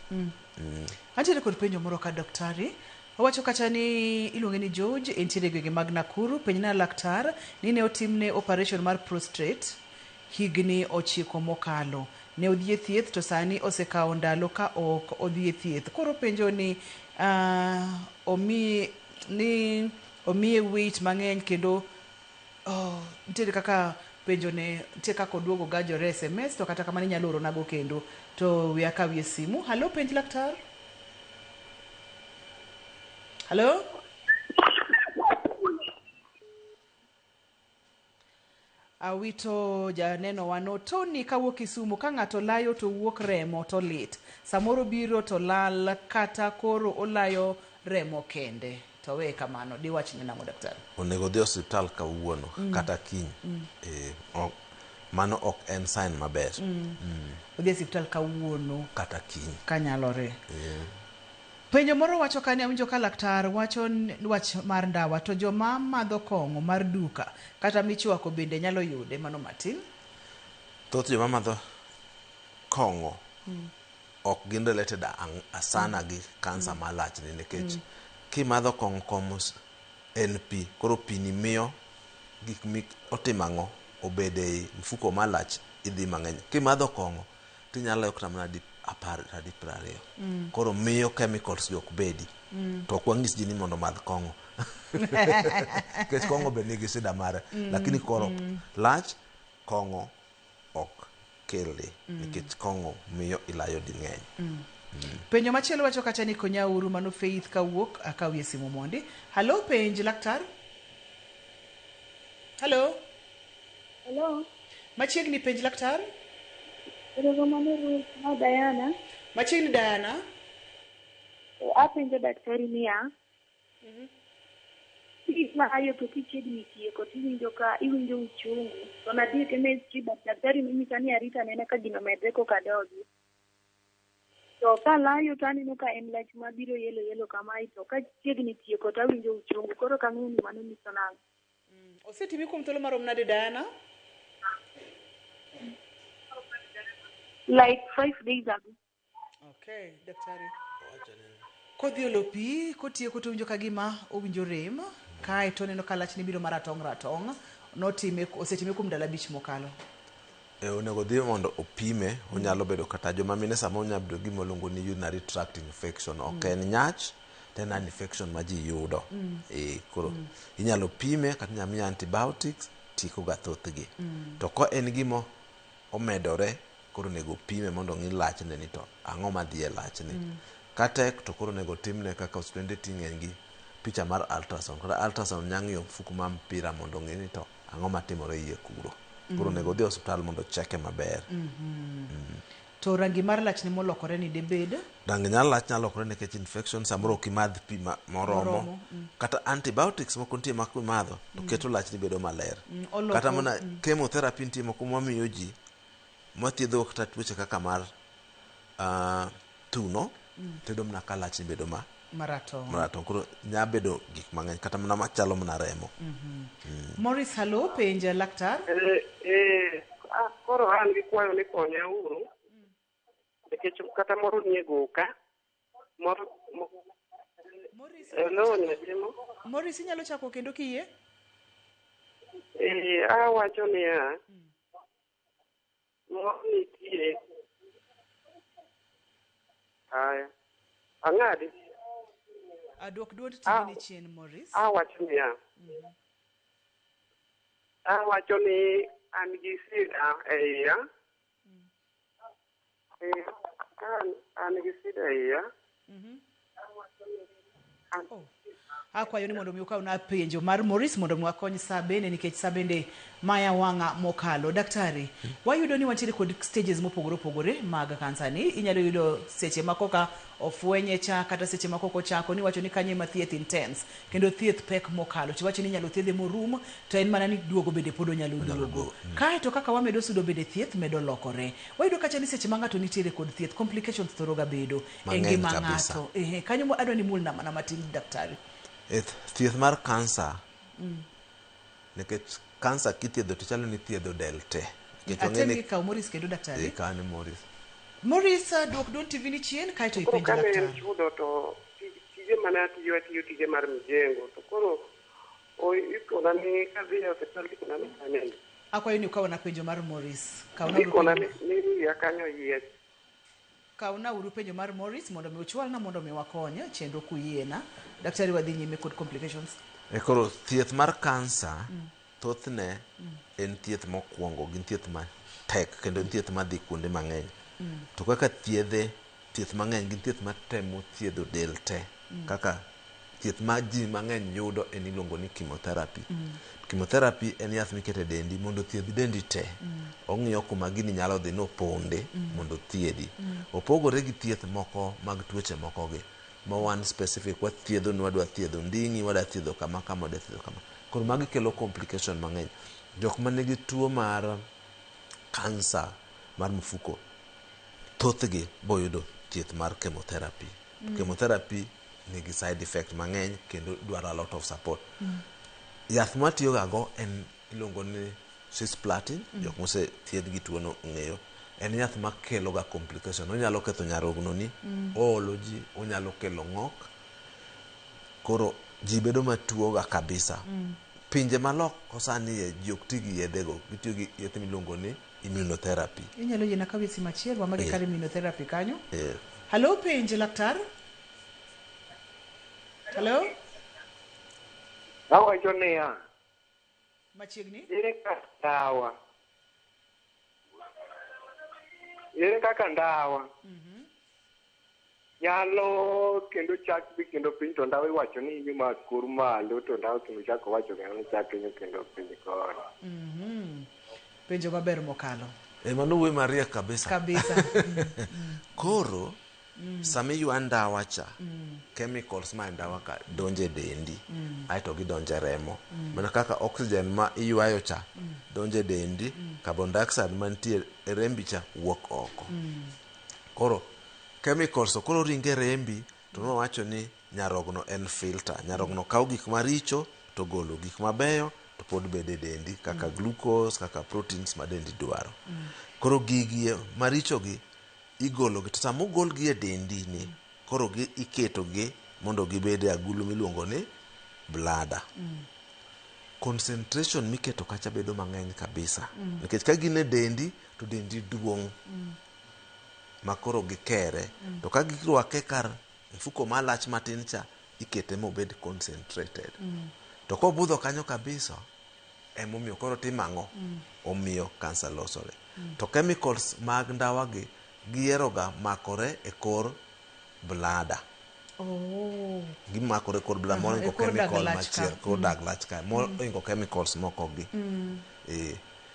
Antiere kod penjo moro ka daktari. Owacho kacha ni iluonge ni George, entiere e gwenge mag Nakuru. Penjna laktar ni ne otimne operation mar prostate higni 9 mokalo. Ne odhi e thieth to sani osekawo ndalo ka ok odhi e thieth. Koro penjo ni omiye weight mang'eny kendo nitiere kaka penjo ne nitie kaka oduogo gajore SMS to kata kamano inyalo oronago kendo to we akawie simu. Halo, penj laktar. Halo? Awito janeno wano Tony kawuok Kisumu ka ng'ato layo to wuok remo to lit. Samoro biro to lal kata koro olayo remo kende. To we kamano diwach ni nang'o daktari? Onego dhi osiptal kawuono kata kiny. Mano ok en sign maber. Odhi e osiptal kawuono kata kiny. Kanyalore. Penjo moro wacho kane awinjo ka laktar wacho wach mar ndawa to joma madho kong'o mar duka kata michwako bende nyalo yude mano matin. Thoth joma madho kong'o ok gin related asana gi kansa mar lachni nikech kimadho kong'o kong'o en pi koro pi ni miyo gik mi otimo ang'o obede ei mfuko mar lach idhi mang'eny. Kimadho kong'o tinyalo kata mana di 10 kata di 20. Koro miyo chemicals gi ok bedi. To ok wang'is ji ni mondo omadh kong'o. Nikech kong'o be nigi shida mare. Lakini koro lach kong'o ok kele nikech kong'o miyo ilayo ding'eny. Penjo machielo wacho kacha ni konyauru mano Faith kawuok akawie simu mondi. Halo, penj laktar. Halo. Hello. Machiegni penj laktar. Erokamano Ruth, ma Diana. Machiegni Diana. Apenjo daktari niya, kilayo to kichiegni tieko tiwinjo ka iwinjo uchungu. To nadhi e chemist but daktari nonyisa ni arita anena ka gino medre koka dogi. To kalayo to aneno ka en lach mabiro yelo yelo kamae to kachiegni tieko to awinjo uchungu. Koro ok ang'eyo ni mano nyiso nang'o. Osetimi kuom thuolo marom nade Diana? Like 5 days ago. Okay, daktari. Kodhi olo pi, kotieko to owinjo ka gima owinjo rem, kae to oneno ka lachne biro maratong' ratong', notime osetime kuom ndalo 5 mokalo. Onego dhi mondo opime, onyalo bedo kata joma mine samoro nyalo bedo gima iluongo ni urinary tract infection. Ok en nyach, To en an infection ma ji yudo. E, koro inyalo pime kata inyalo miye antibiotics tieko ga thothgi. To ko en gima omedore, koro onego pime mondo ong'i lachne ni to ang'o madhi e lachne. Katek to koro onego timne kaka osiptende ti ng'eny gi picha mar ultrasound. Kata ultrasound nya ng'iyo mfuku mar mpira mondo ong'e ni to ang'o matimore iye kuro. Koro onego odhi e osiptal mondo ocheke maber. To rangi mar lachne molokore ni debed? Rangi nyalo lach nyalo lokore nikech infection, samoro ok imadh pi moromo. Moromo, Kata antibiotics moko nitie ma kimadho to keto lachni bedo maler. Oloko, Kata mana chemotherapy nitie moko mwamiyo ji mathiedho kata tuoche kaka mar thuno, tedo mana ka lachni bedo ma maratong'. Maratong'. Koro nya bedo gik mang'eny kata mana machalo mana remo. Morris, hallo, penj laktar. Koro an gi kwayo ni konya uru nikech kata moro nie goka moro Hello, Nyajimo. Morris, inyalo chako kendo kiyie? Awacho niya, moro nitie. Aya, ang'adi. Aduok duond TV ni chien, Morris. Awacho niya, awacho ni an gi sida e iya. Ka an gi sida e iya. Akwayo ni mondo mi ukawna penjo mar Morris mondo mi wakony sa bende nikech sa bende maya wang'a mokalo. Daktari, wayudo ni wantiere kod stages mopogore opogore mag kansa ni. Inyalo yudo seche ma koka ofwenye cha kata seche ma kok ochako ni wacho ni kanyo ema thieth intense kendo thieth pek mokalo. Tiwacho ni inyalo thiedhe morum to en mana ni duogo bende pod onyalo duogo. Kae to kaka wamedo sudo bende thieth medo lokore. Wayudo kacha ni seche ma ng'ato nitiere kod thieth complications thoro ga bedo e Mang'eny ngima kabisa. ng'ato. Ehe, kanyo adwa ni mulna mana matin, daktari. Thieth mar kansa, nikech kansa kithiedho to chalo ni ithiedho del te. Nikech wang'e Atem ni gi kawo Morris kendo, daktari. Kaw ni Morris. Morris, duok duond TV ni chien kaeto Koro ipenj kane en laktar. chudo to tije mane atiyo atiyo tije mar mijengo to koro ikona ni kadhi e osiptal tikona ni kanyo Akwayo ni ukawna penjo mar Morris. Kawna uru ikona penjo, ni wiya kanyo oyiech. Kawna uru penjo mar Morris mondo mi uchwalna mondo mi wakony chenro kuyiena. Daktari, wadhi nyime kod complications. Koro thieth mar kansa thothne en thieth mokwongo gin thieth matek kendo en thieth madhi kuonde mang'eny. To kaka thiedhe thieth mang'eny gin thieth matemo thiedho del te. Kaka thieth ma ji mang'eny yudo en iluongo ni chemotherapy. Chemotherapy en yath miketo e dendi mondo othiedh dendi te. Ong'iyo kuma gini nyalo dhi noponde mondo othiedhi. Opogore gi thieth moko mag tuoche moko gi ma wan specific wathiedho ni wadwa thiedho nding'i, wadwa thiedho kama kama, wadwa thiedho kama. Koro magi kelo complication mang'eny. Jok manigi tuo mar kansa mar mfuko thothgi boyudo thieth mar chemotherapy. Chemotherapy nigi side effect mang'eny kendo dwaro a lot of support. Yath mwatiyo ga go en iluongo ni cisplatin. Jok mosethiedh gi tuono ong'eyo. En yath makelo ga complication. Onyalo ketho nyarogno ni, oolo ji, onyalo kelo ng'ok. Koro ji bedo matuo ga kabisa. Pinje maloko sani e ji ok ti gi yedhego, gitiyo gi yedhe miluongo ni immunotherapy. Inyalo yiena kawie simu achiel wamagi kar immunotherapy kanyo. Hallo, penj laktar. Hallo, Awacho niya, machiegni. ere kaka ndawa ere kaka ndawa nyalo kendo chak bi kendo piny to ndawa iwacho ni inyo ma kor malo to ndawa kendo chako wacho kendo chak inyo kendo piny koni. Penjo maber mokalo. Mano wuoyi mariek kabisa. Kabisa. Koro sama iywa ndawa cha, chemicals ma e ndawa ka donjo e dendi, aeto gidonjo e remo. Mana kaka oxygen ma iywayo cha donjo e dendi, carbon dioxide mantie e rembi cha wuok oko. Koro chemicals to koro ringo e rembi to nwawacho ni nyarogno en filter. Nyarogno kawo gik maricho to golo, gik mabeyo to pod bedo e dendi kaka glucose, kaka proteins ma dendi dwaro. Koro gigi maricho gi igolo gi to sama ogol gi e dendi ni koro gi iketo gi mondo gibed e agulu miluongo ni bladder. Concentration miketo kacha bedo mang'eny kabisa. Nikech ka gin e dendi to dendi duong' ma koro gikere. To ka girwake kar mfuko malach matin cha ikete mobed concentrated. To kobudho kanyo kabisa, emomiyo koro timo ang'o? Omiyo kansa losore. To chemicals mag ndawa gi gihero ga makore e kor bladder. Gimakore e kor bladder mohingo E kor dag chemical lach ka. machielo, kor dag lach ka, mohingo chemicals moko gi.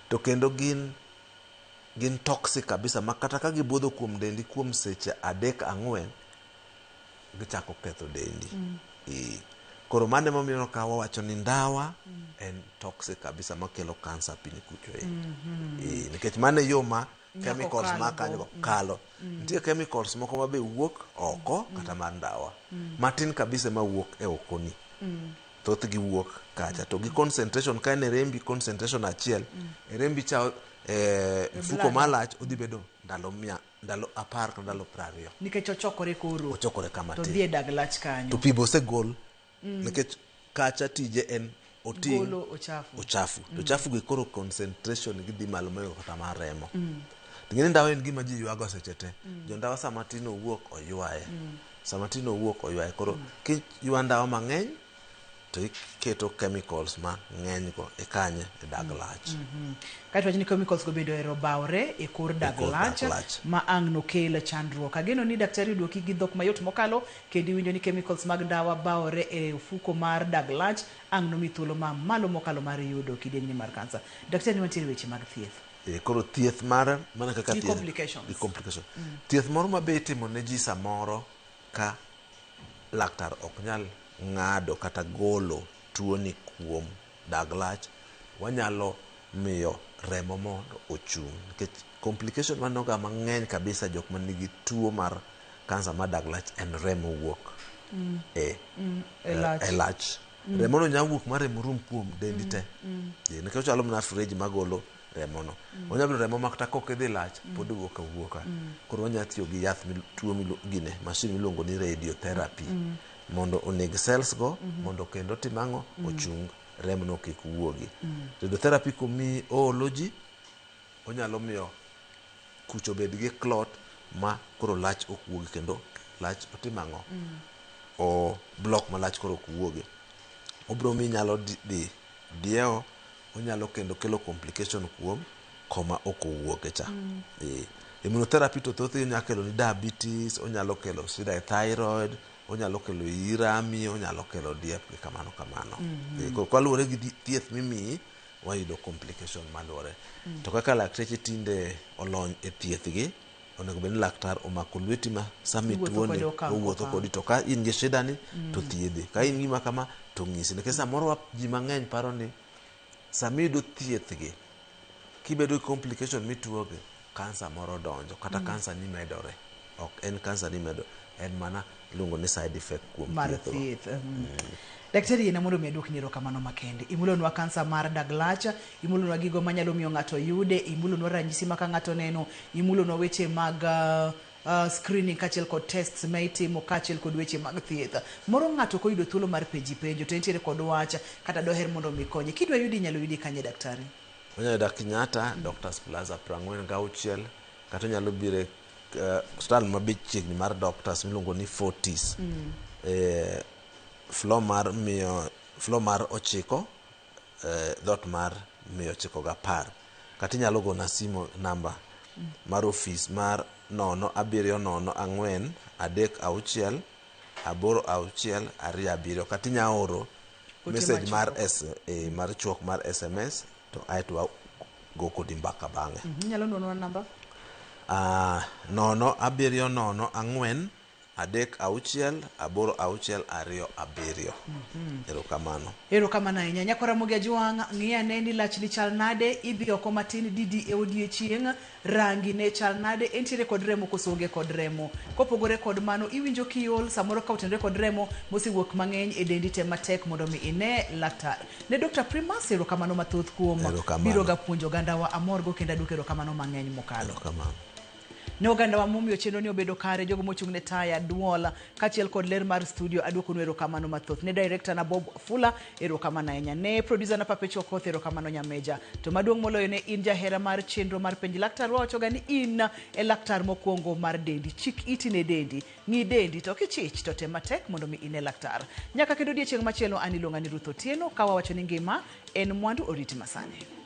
To kendo gin toxic kabisa ma kata ka gibudho kuom dendi kuom seche 3 4, gichako ketho dendi. Koro mano emomiyo ka wawacho ni ndawa en toxic kabisa makelo kansa piny kucho e. Nikech mano e yo ma chemicals ma kanyo go kalo. Nitie chemicals moko ma be wuok oko kata mar ndawa. Matin kabisa ema wuok e okoni. Thothgi wuok kacha to gi concentration ka en e rembi concentration achiel e rembi cha mfuko malach odhi bedo ndalo 100 ndalo 10 kata ndalo 20. Nikech ochokore koro. Ochokore kama To tin. dhi e dag lach kanyo. To pi be osegol. Nikech kacha tije en oting' Golo ochafu. ochafu. To ochafu gi koro concentration gidhi malo mohingo kata mar remo. Ting'eni ndawa en gima ji ywago seche te. Jo ndawa sama tin owuok oywaye. Sama tin owuok oywaye. Koro kiywa ndawa mang'eny to iketo chemicals mang'eny go e kanye e dag lach. Kaeto wach ni chemicals go bende ohero bawore e kor dag lach ma ang' nokel chandruok. Ageno ni daktari oduoki gi dhok mayot mokalo kendo iwinjo ni chemicals mag ndawa bawore e ofuko mar dag lach ang' nomi thuolo ma malo mokalo mar yudo kidienjni mar kansa. Daktari ni wantiere weche mag thieth. Koro thieth mar mana kaka Gi thieth complications. Gi complications. Thieth moro ma be itimo ne ji samoro ka laktar ok nyal ng'ado kata golo tuoni kuom dag lach, wanyalo miyo remo mondo ochung'. Nikech complication manoga mang'eny kabisa jok manigi tuo mar kansa mar dag lach en remo wuok e lach. Remo no nyalo wuok ma remo rum kuom dendi te. Nikech ochalo mana fridge magolo remo no. Onyalo bedo remo ma kata kok idhi lach pod wuok awuoka. Koro wanyalo tiyo gi yath tuo gine machine miluongo ni radiotherapy. Mondo oneg cells go mondo kendo otim ang'o ochung remo no kik wuogi. Radiotherapy komiyi oolo ji onyalo miyo kucho bed gi clot ma koro lach ok wuogi kendo lach otim ang'o o block ma lach koro ok wuogi. Obiro miyi inyalo dhi diewo, onyalo kendo kelo complication kuom koma ok owuoke cha. Immunotherapy to thothgi onyalo kelo ni diabetes, onyalo kelo shida e thyroid, onyalo kelo iyi rami, onyalo kelo diep gi kamano kamano. Koro kaluwore gi thieth mimiyi, wayudo complication maluwore. To kaka lakteche tinde olony e thieth gi, onego bed ni laktar omako lweti ma sama ituoni owuotho kodi, to ka in gi shida ni to thiedhi, ka in gima kama to ng'isi. Nikech samoro ji mang'eny paro ni sama iyudo thieth gi, kibedo gi complication mituogi, kansa moro donjo kata kansa ni medore. Ok en kansa ni medore, en mana iluongo ni side effect kuom mar thieth. Daktari yiena mondo mi aduokni erokamano makende. Imulonwa kansa mar dag lach, imulonwa gigo manyalo miyo ng'ato yude, imulonwa ranyisi ma ka ng'ato neno, imulonwa weche mag screening kaachiel kod tests ma itimo kaachiel kod weche mag thieth. Moro ng'ato koyudo thuolo mar penji penjo to entiere kod wach kata doher mondo mi konye. Kidwa yudi inyalo yudi kanye daktari? Onyalo yuda Kenyatta, Doctors Plaza 46, kata onyalo biro e osiptal mabe chiegni mar Doctors miluongo ni Fortis. Floor mar 9, dhoot mar 910. Kata inyalo gona simu namba mar ofis mar 0 7 0 4 3 6 8 6 2 7. Kata inyalo oro message mar mar chuok mar SMS to aeto wago kodi mbaka bang'e. Inyalo nuonwa namba? 0 7 0 4 3 6 8 6 2 7. Erokamano. Erokamano ahinya. Nyakwara Ramogi Ajwang', ng'i ane ni lachni chal nade, idhi oko matin didi e odiechieng', rangi ne chal nade, entiere kod remo koso onge kod remo. Kopogore kod mano, iwinjo kiol, samoro ka otenore kod remo mosewuok mang'eny e dendi tem matek mondo mi ine laktar. Ne Dr. Primus, erokamano mathoth kuom biro ga puonjo ogandawa. Amorgo kendo aduoko erokamano mang'eny mokalo. Erokamano. Ne ogandawa momiyo chenro ni obedo kare, jogo mochung' ne taya, duol, kaachiel kod ler mar studio, aduokonu erokamano mathoth. Ne director na Bob Fula, erokamano ahinya. Ne producer na Papecho Okoth, erokamano nyameja. To maduong' moloyo ne in jahera mar chenro mar Penj Laktar, wawachoga ni in e laktar mokwongo mar dendi. Chik iti ne dendi, ng'i dendi, to kichich to tem matek mondo mi ine laktar. Nyaka kendo odiechieng' machielo, an iluonga ni Ruth Otieno, ka wawacho ni ngima en mwandu oriti masani.